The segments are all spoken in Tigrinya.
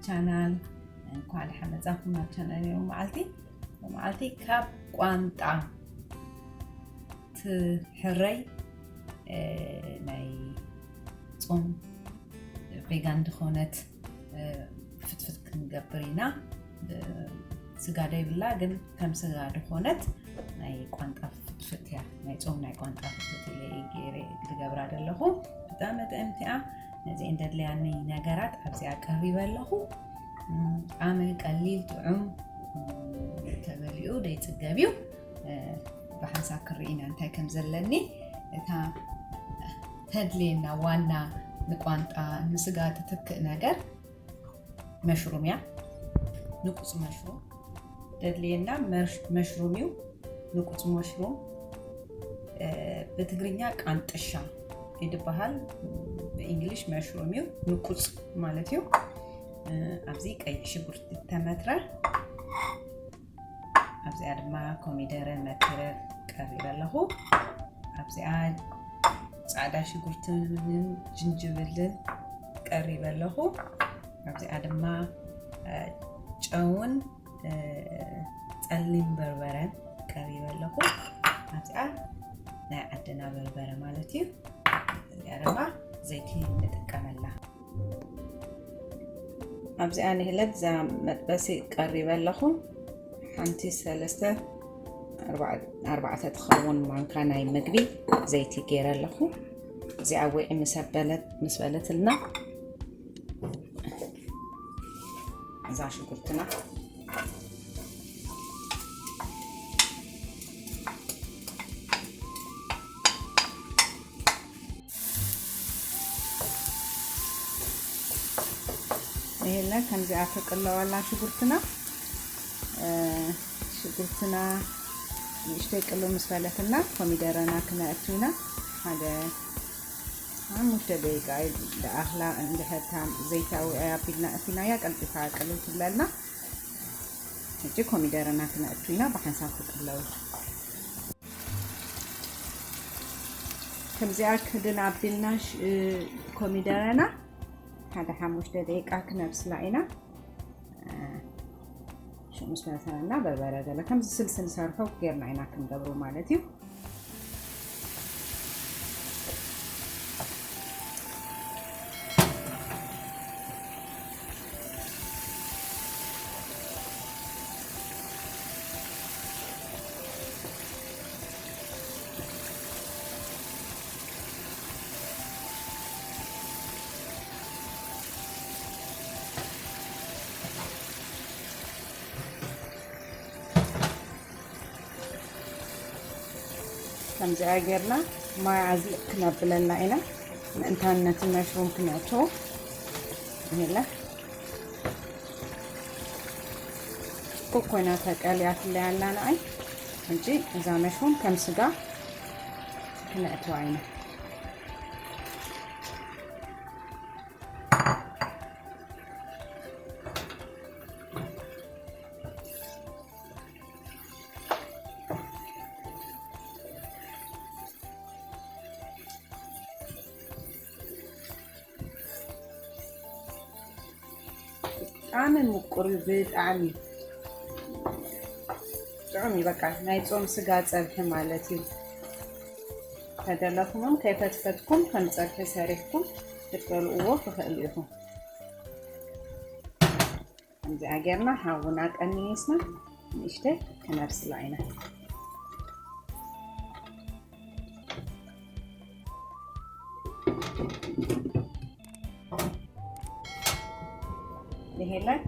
ቻናል። እንኳን ደሓን መጻኹም ናብ ቻናል። ዮም መዓልቲ መዓልቲ ካብ ቋንጣ ትሕረይ ናይ ጾም ቬጋን ዝኾነት ፍትፍት ክንገብር ኢና። ስጋ ደይብላ ግን ከም ስጋ ዝኾነት ናይ ቋንጣ ፍትፍት እያ። ናይ ጾም ናይ ቋንጣ ፍትፍት ኢለ ገይረ ዝገብራ ዘለኹ። ብጣዕሚ ጥዕምቲ እያ። ነዚአን ደድለያኒ ነገራት ኣብዚኣ ቀሪበ ኣለኹ። ጣዕሚ ቀሊል ጥዑም ተበሊኡ ደይፅገብ እዩ። ብሓንሳብ ክርኢ ኢና እንታይ ከም ዘለኒ። እታ ተድልየና ዋና ንቋንጣ ንስጋ ትትክእ ነገር መሽሩም እያ። ንቁፅ መሽሩም ደድልየና መሽሩም እዩ። ንቁፅ መሽሩም ብትግርኛ ቃንጥሻ ይድበሃል። ብእንግሊሽ መሽሩም እዩ። ንቁፅ ማለት እዩ። ኣብዚ ቀይሕ ሽጉርቲ ተመትረ ኣብዚኣ ድማ ኮሚደረ መትረ ቀሪበ ኣለኹ። ኣብዚኣ ፃዕዳ ሽጉርትን ጅንጅብልን ቀሪበ ኣለኹ። ኣብዚኣ ድማ ጨውን ፀሊም በርበረን ቀሪበ ኣለኹ። ኣብዚኣ ናይ ዓድና በርበረ ማለት እዩ። እዚኣ ድማ ዘይቲ ንጥቀመላ። ኣብዚኣ ንህለት እዛ መጥበሲ ቀሪበ ኣለኹ። ሓንቲ ሰለስተ ኣርባዕተ ትኸውን ማንካ ናይ ምግቢ ዘይቲ ገይረ ኣለኹ። እዚኣ ውዒ ምስ በለትልና እዛ ሽጉርትና ይሄለ ከምዚኣ ትቅለዋላ ሽጉርትና። ሽጉርትና ንእሽተይ ቅልው ምስ በለትና ኮሚደረና ክነእቱ ኢና። ሓደ ሓሙሽተ ደቂቃ ደኣኽላ እንድሕርታ ዘይታዊ ኣቢልና እቲናያ ቀልጢፋ ቅልው ትብለልና። ሕጂ ኮሚደረና ክነእቱ ኢና። ብሓንሳብ ክቅለው ከምዚኣ ክድን ኣቢልና ኮሚደረና ሓደ ሓሙሽተ ደቂቃ ክነብስላ ኢና። ሽሙስ መሰለና በርበረ ገለ ከምዚ ስልሲ ንሰርሖ ጌርና ኢና ክንገብሮ ማለት እዩ። ከምዚኣ ጌርና ማይ ኣዝልእ ክነብለላ ኢና። ምእንታን ነቲ መሽሩም ክነእትዎ ይለ ኩብ ኮይና ተቀልያ ትለያ ኣላ ንኣይ። ሕጂ እዛ መሽሩም ከም ስጋ ክነእትዋ ኢና። ብጣዕሚ ምቁር እዩ። ብጣዕሚ ጥዑም እዩ። በቃ ናይ ጾም ስጋ ጸብሒ ማለት እዩ። ተደለኹም እውን ከይፈትፈትኩም ከም ጸብሒ ሰሪሕኩም ክትበልዕዎ ትኽእሉ ኢኹም። ከምዚኣ ጌርና ሓውና ቀኒስና ንእሽተይ ክነብስላ ኢና። ንሄለን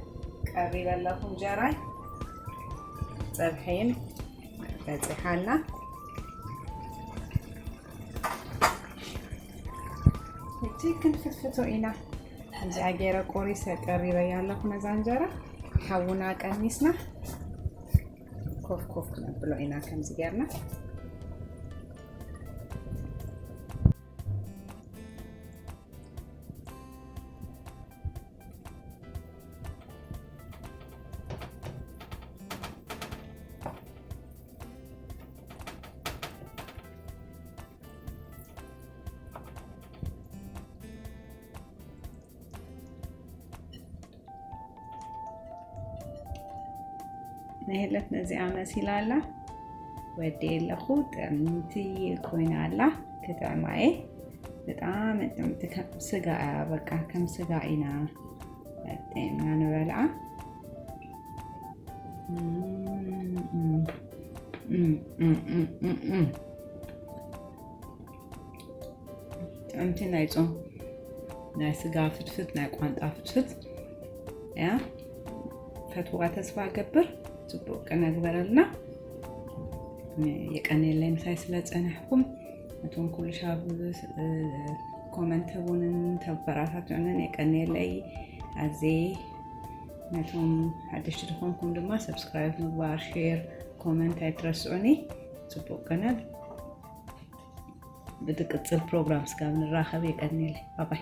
ቀሪበ ኣለኹ እንጀራይ ጸብሐይን በጺሓ ኣላ። ሕጂ ክንፍትፍቶ ኢና። ከምዚኣ ገይረ ቆሪሰ ቀሪበያ ኣለኹ ነዛ እንጀራ። ሓውና ቀኒስና ኮፍ ኮፍ ክነብሎ ኢና ከምዚ ጌርና። ሄለት ነዚኣ መሲላ ኣላ። ወዲ የለኹ ጥዕምቲ ኮይና ኣላ። ክጥዕማ እየ። ብጣዕሚ ጥዕምቲ፣ ከም ስጋ እያ፣ በቃ ከም ስጋ ኢና ጥዕምና ንበልዓ። ጥዕምቲ ናይ ጾም ናይ ስጋ ፍትፍት፣ ናይ ቋንጣ ፍትፍት እያ። ፈትዋ ተስፋ ገብር። ጽቡቅ ቅነ ግበረልና። የቀንየለይ ምሳይ ስለ ጸናሕኩም። ነቶም ኩሉ ሻብ ኮመንት ህቡንን ተበራታትዑንን የቀንየለይ። ኣዜ ነቶም ሓደሽቲ ዝኾንኩም ድማ ሰብስክራይብ ምግባር፣ ሼር፣ ኮመንት ኣይትረስዑኒ። ጽቡቅ ቅነ። ብትቅጽል ፕሮግራም ስጋብ ንራኸብ የቀንየለይ። ባባይ።